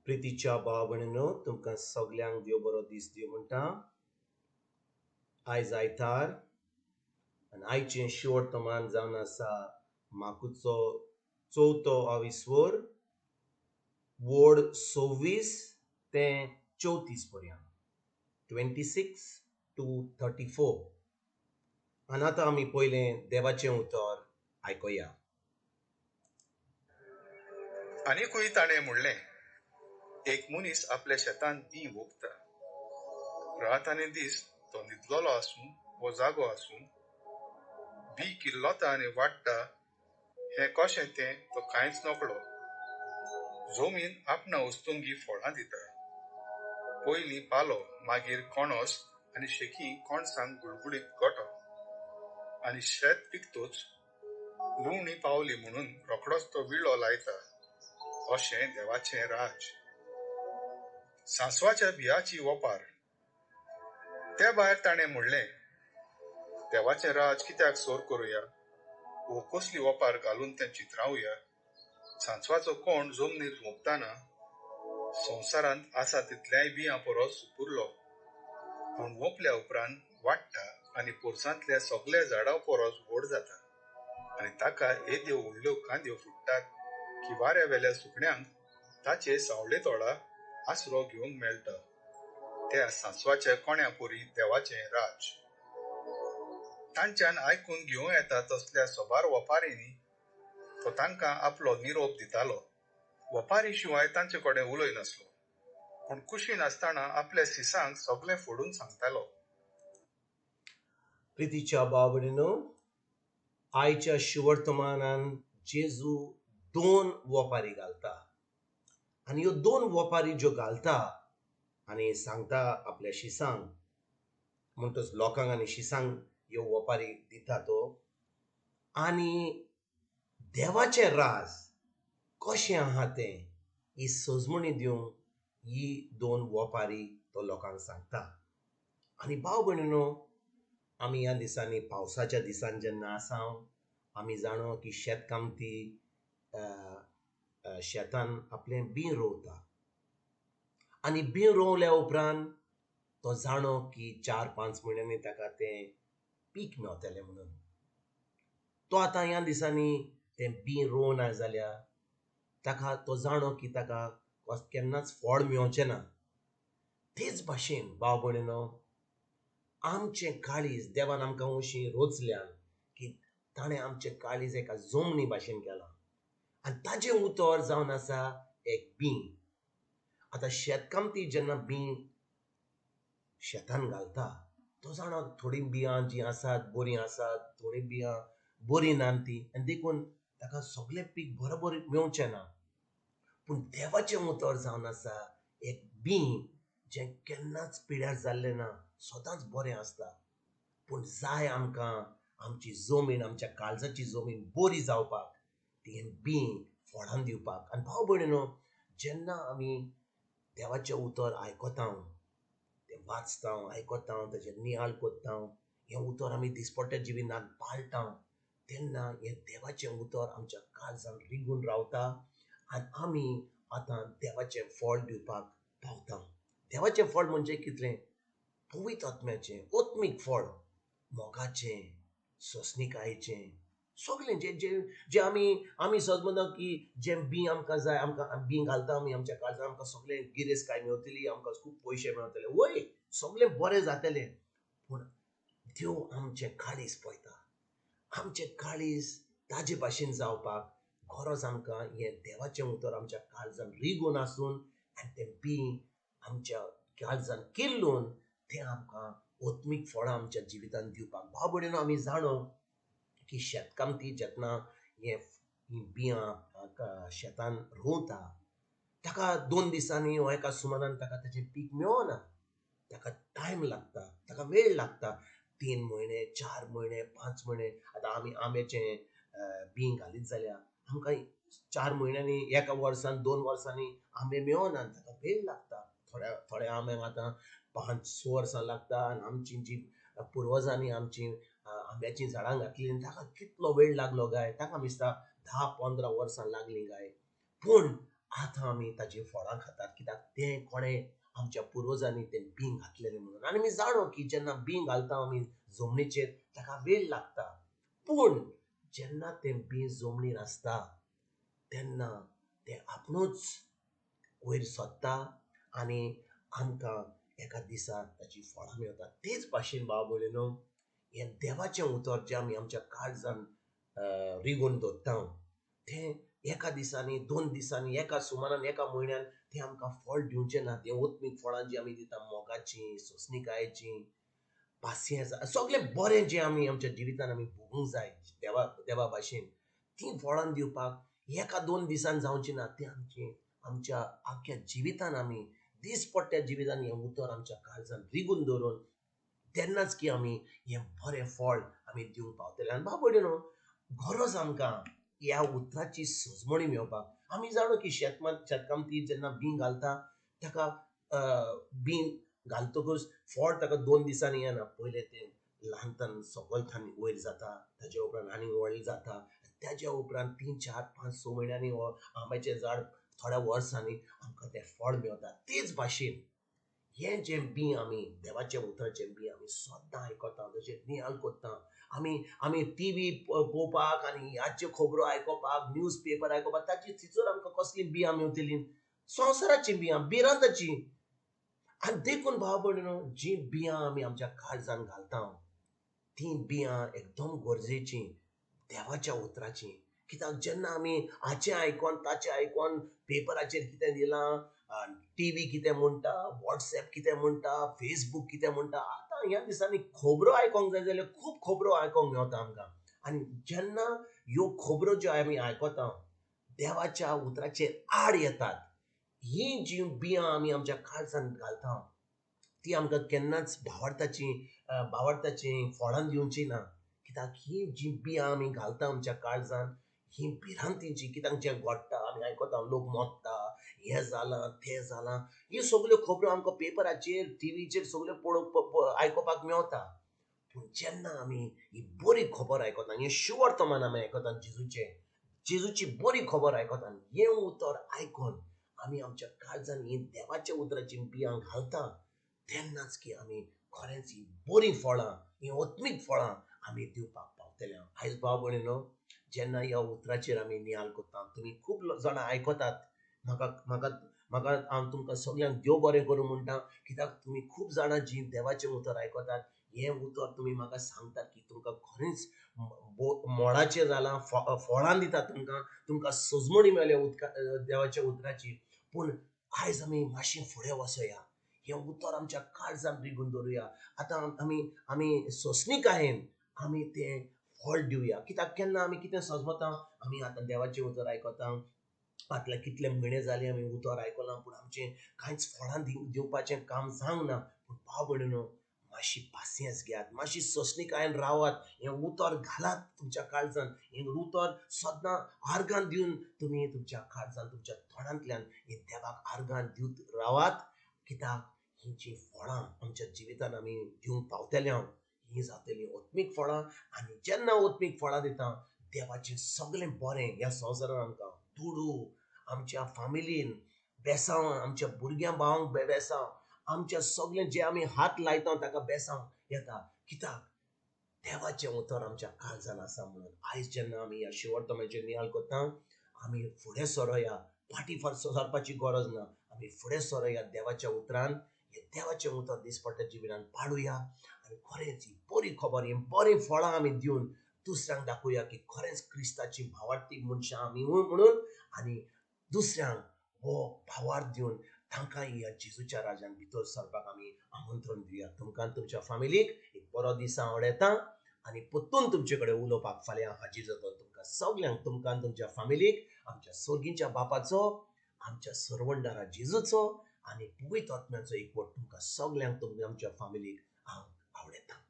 प्रितीच्या भाव भयणीनो, तुमकां सगल्यांक देव बरो दीस दिवं म्हणटा. आयज आयतार आनी आयचें शिवर्तमान जावन आसा माकुचो चवथो आविस्वर, वोड 26 ते 34 पर्यंत, 26 to 34. आनी आतां आमी पयलें देवाचें उतर आयकुया. आनिकूय ताणें म्हणलें, एक मनीस आपल्या शेतांत बीं वोंपता. रात आनी दीस तो न्हिदलेलो आसूं वो जागो आसूं, बीं किल्लता आनी वाडटा हें कशें तें तो कांयच नकळो. जमीन आपणा वस्तुंगी फळां दिता. पयलीं पालो, मागीर कणस आनी शेकीं कणसांक गुळगुळीत गोटो. आनी शेत पिकतच लुवणी पावली म्हणून रोखडोच तो विळो लायता. अशें देवाचें राज. सांसवाच्या बियाची ओपार. ते भायर ताणें म्हणलें, देवाचें राज कित्याक सोर करुया वो कसली ओपार घालून तें चित्रावया? सांसवाचो कोण जमनीर रोंपतना संवसारांत आसा तितल्याय बियां परस सुपुरलो, पूण वोंपल्या उपरांत वाडटा आनी पोरसांतल्या सगल्या झाडां परस व्हड जाता आनी ताका येद्यो व्हडल्यो कांद्यो फुट्टात की वाऱ्या वेल्या सुकण्यांक ताचे सावळे तोडा आसरो घेवंक मेळटा. त्या सांसवाच्या कोण्या परी देवाचें राज. तांच्यान आयकून घेवं येता तसल्या सोबार वपारींनी तो तांकां आपलो निरोप दितालो. वपारी शिवाय तांचे कडेन उलय नासलो, पूण कुशीन आसतना आपल्या सिसांक सगलें फोडून सांगतालो. प्रितीच्या भाव भयणीनो, आयच्या शिवर्तमानान जेजू दोन वपारी घालता आनी ह्यो दोन वपारी ज्यो घालता आनी सांगता आपल्या शिसांक, म्हणटच लोकांक आनी शिसांक ह्यो वपारी दिता तो. आनी देवाचें राज कशें आहा तें ही सजमणी दिवंक ही दोन वपारी तो लोकांक सांगता. आनी भाव भयणीनो, आमी ह्या दिसांनी पावसाच्या दिसान जेन्ना आसा, आमी जाणो की शेतकामती शेतान आपलें बीं रोवता आनी बीं रोवल्या उपरांत तो जाणो की 4-5 म्हयन्यांनी ताका तें पीक मेवतलें म्हणून. तो आतां ह्या दिसांनी तें बीं रोवना जाल्यार ताका तो जाणो की ताका केन्नाच फळ मेवचें ना. तेच भाशेन भाव भयणीनो, आमचें काळीज देवान आमकां अशी रोचल्यान की ताणें आमचें काळीज एका जमनी भाशेन केलां आनी ताजें उतर जावन आसा एक बीं. आतां शेतकामती जेन्ना बीं शेतान घालता तो जाणा थोडीं बियां जीं आसात बरीं आसात, थोडीं बियां बरीं ना तीं, आनी देखून ताका सगळें पीक बरोबर मेवचें ना. पूण देवाचें उतर जावन आसा एक बीं जें केन्नाच पिड्यार जाल्लें ना, सदांच बरें आसता. पूण जाय आमकां आमची जमीन, आमच्या काळजाची जमीन बरी जावपाक, ती बीं फळां दिवपाक. आनी भाव भयणीनो, जेन्ना आमी देवाचें उतर आयकता, तें वाचता, आयकता, ताचेर नियाळ करता, हें उतर आमी दिसपट्ट्या जिवितांत पाळटा, तेन्ना हें देवाचें उतर आमच्या काळजान रिगून रावता आनी आमी आतां देवाचें फळ दिवपाक पावता. देवाचें फळ म्हणजे कितलें? पवित्र आत्म्याचें आत्मीक फळ, मोगाचें, सोंसणीकायेचें, सगळें जे जे जे आमी आमी सद म्हणटा की जें बीं आमकां जाय, आमकां बीं घालता आमी आमच्या काळजान, आमकां सगळें गिरेस्तकाय मेवतली, आमकां खूब पयशे मेवतले, वय सगळें बरें जातलें. पूण देव आमचें काळीज पळयता. आमचें काळीज ताजे भाशेन जावपाक गरज आमकां हें देवाचें उतर आमच्या काळजान रिगून आसून आनी तें बीं आमच्या काळजान किल्लून तें आमकां आत्मीक फळां आमच्या जिवितांत दिवपाक. भाव भयणीनो, आमी जाणो की शेतकामती जेन्ना हें बियां शेतान रोवता ताका 2 दिसांनी वा एका सुमारान ताका ताचें पीक मेळना. ताका टायम लागता, ताका वेळ लागता, 3 म्हयने, 4 म्हयने, 5 म्हयने. आतां आमी आंब्याचें बीं घालीत जाल्यार आमकां 4 म्हयन्यांनी, एका वर्सान, 2 वर्सांनी आंबे मेळना, ताका वेळ लागता. थोड्या थोड्या आंब्यांक आतां 5-6 वर्सां लागता. आनी आमची जी पुर्वजांनी आमची आंब्याचीं झाडां घातलीं ताका कितलो वेळ लागलो काय, ताका दिसता 10-15 वर्सां लागलीं काय. पूण आतां आमी ताजी फळां खातात, कित्याक तें कोणें आमच्या पुर्वजांनी तें बीं घातलेलें म्हणून. आनी आमी जाणो की जेन्ना बीं घालता आमी जमनीचेर ताका वेळ लागता, पूण जेन्ना तें बीं जमनीर आसता तेन्ना तें आपणूच वयर सोदता आनी आमकां एका दिसा ताची फळां मेळटा. तेच भाशेन भाव भयणीनो, हें देवाचें उतर जें आमी आमच्या काळजान रिगोवन दवरता तें एका दिसांनी, 2 दिसांनी, एका सुमारान, एका म्हयन्यान तें आमकां फळ दिवचें ना. तें ओत्मीक फळां जीं आमी दिता, मोगाचीं, सोंसणीकायेचीं, पासियेंस, सगळें बरें जें आमी आमच्या जिवितान आमी भोगूंक जाय देवा देवा भाशेन, तीं फळां दिवपाक एका 2 दिसान जावचीं ना. तें आमचें आमच्या आख्ख्या जिवितान आमी दिसपट्ट्या जिवितान हें उतर आमच्या काळजान रिगून दवरून तेन्नाच की आमी हें बरें फळ आमी दिवंक पावतले. आनी भाव भयणीनो, गरज आमकां ह्या उतराची सजमणी मेळपाक. आमी जाणो की शेतकामती जेन्ना बीं घालता ताका बीं घालतकूच फळ ताका 2 दिसांनी येना. पयलें तें ल्हानतान सकलथान वयर जाता, ताज्या उपरांत आनी व्हडलें जाता, ताज्या उपरांत 3, 4, 5, 6 म्हयन्यांनी हो आंब्याचें झाड थोड्या वर्सांनी आमकां तें फळ मेळटा. तेच भाशेन हें जें बीं आमी देवाच्या उतराचें बीं आमी सद्दां आयकता, तशें नियाळ करता. आमी आमी टीव्ही पळोवपाक आनी ह्याच्यो खबरो आयकोपाक, न्यूज पेपर आयकोपाक, ताची थिचर आमकां कसलीं बियां मेवतलीं? संवसाराचीं बियां, भिरांताचीं. आनी देखून भाव भयणीनो, जीं बियां आमी आमच्या काळजान घालता तीं बियां एकदम गरजेचीं देवाच्या उतराचीं. कित्याक जेन्ना आमी हाचें आयकोन ताचें आयकोन पेपराचेर कितें दिलां, टीव्ही कितें म्हणटा, वॉट्सएप कितें म्हणटा, फेसबूक कितें म्हणटा, आतां ह्या दिसांनी खबरो आयकोंक जाय जाल्यार खूब खबरो आयकोंक मेवता आमकां. आनी जेन्ना ह्यो खबरो ज्यो आमी आयकता देवाच्या उतराचेर आड येतात, हीं जीं बियां आमी आमच्या काळजान घालता ती आमकां केन्नाच भावार्थाचीं फळां दिवचीं ना. कित्याक हीं जीं बियां आमी घालता आमच्या काळजान ही भिरांतीची, कित्याक जें घडटा आमी आयकता, लोक मरता, हें जालां तें जालां, ह्यो सगल्यो खबरो आमकां पेपराचेर टिवीचेर सगल्यो पळोवपाक आयकोपाक मेवता. पूण जेन्ना आमी ही बरी खबर आयकता, हें शुवर्तमान आमी आयकता, जेजूचें, जेजूची बरी खबर आयकता, हें उतर आयकून आमी आमच्या काळजान ही देवाच्या उतराचीं बियां घालता तेन्नाच की आमी खरेंच ही बरीं फळां, हीं आत्मीक फळां आमी दिवपाक पावतले. आयज भाव भयणीनो, जेन्ना ह्या उतराचेर आमी नियाळ करता, तुमी खूब जाणां आयकतात, म्हाका म्हाका म्हाका हांव तुमकां सगल्यांक देव बरें करूं म्हणटा, कित्याक तुमी खूब जाणां जीं देवाचें उतर आयकतात, हें उतर तुमी म्हाका सांगतात की तुमकां खरेंच मोडाचें जालां, फळां दिता तुमकां, तुमकां सजमणी मेळ्ळ्या उदका देवाच्या उतराची. पूण आयज आमी मातशें फुडें वचोया, हें उतर आमच्या काळजान रिगून दवरुया. आतां आमी आमी सोंसणीकायेन आमी तें फळ दिवया. कित्याक केन्ना आमी कितें सजमता, आमी आतां देवाचें उतर आयकता, फाटले कितले म्हयने जाले आमी उतर आयकलां, पूण आमचें कांयच फळां दिवपाचें काम जावंक ना. पूण भाव भयणीनो, मातशी पासियेंस घेयात, मातशी सोंसणीकायेन रावात, हें उतर घालात तुमच्या काळजान, हें उतर सदां आर्गां दिवन तुमी तुमच्या काळजान, तुमच्या तोंडांतल्यान हें देवाक आर्गां दिवत रावात. कित्याक हीं जीं फळां आमच्या जिवितान आमी दिवंक पावतले हांव, हीं जातलीं आत्मीक फळां. आनी जेन्ना आत्मीक फळां दिता, देवाचें सगळें बरें ह्या संवसारान आमकां दुडू, आमच्या फामिलीन बेसांव, आमच्या भुरग्यां भावांक बेसांव, आमच्या सगळें जें आमी हात लायता ताका बेसांव येता. कित्याक देवाचें उतर आमच्या काळजान आसा म्हणून. आयज जेन्ना आमी ह्या शिवर्तमाचेर नियाळ करता, आमी फुडें सरोया, फाटीं सरपाची गरज ना, आमी फुडें सरोया देवाच्या उतरान. हें देवाचें उतर दिसपट्ट्या जिवितान पाडुया आनी खरेंच ही बरी खबर, हीं बरीं फळां आमी दिवन दुसऱ्यांक दाखोवया की खरेंच क्रिस्ताची भावार्थी मनशां आमी म्हणून, आनी दुसऱ्यांक हो भावार्थ दिवन तांकां ह्या जेजूच्या राजान भितर सरपाक आमी आमंत्रण दिवया. तुमकां तुमच्या फामिलीक एक बरो दीस हांव आवडयता आनी परतून तुमचे कडेन उलोवपाक फाल्यां हाजीर जातलो. तुमकां सगल्यांक, तुमकां तुमच्या फामिलीक आमच्या सोर्गीच्या बापाचो, आमच्या सरवंडारा जेजूचो आनी पवित्र आत्म्याचो एकवट तुमकां सगल्यांक, तुमच्या आमच्या फामिलीक हांव आवडयता.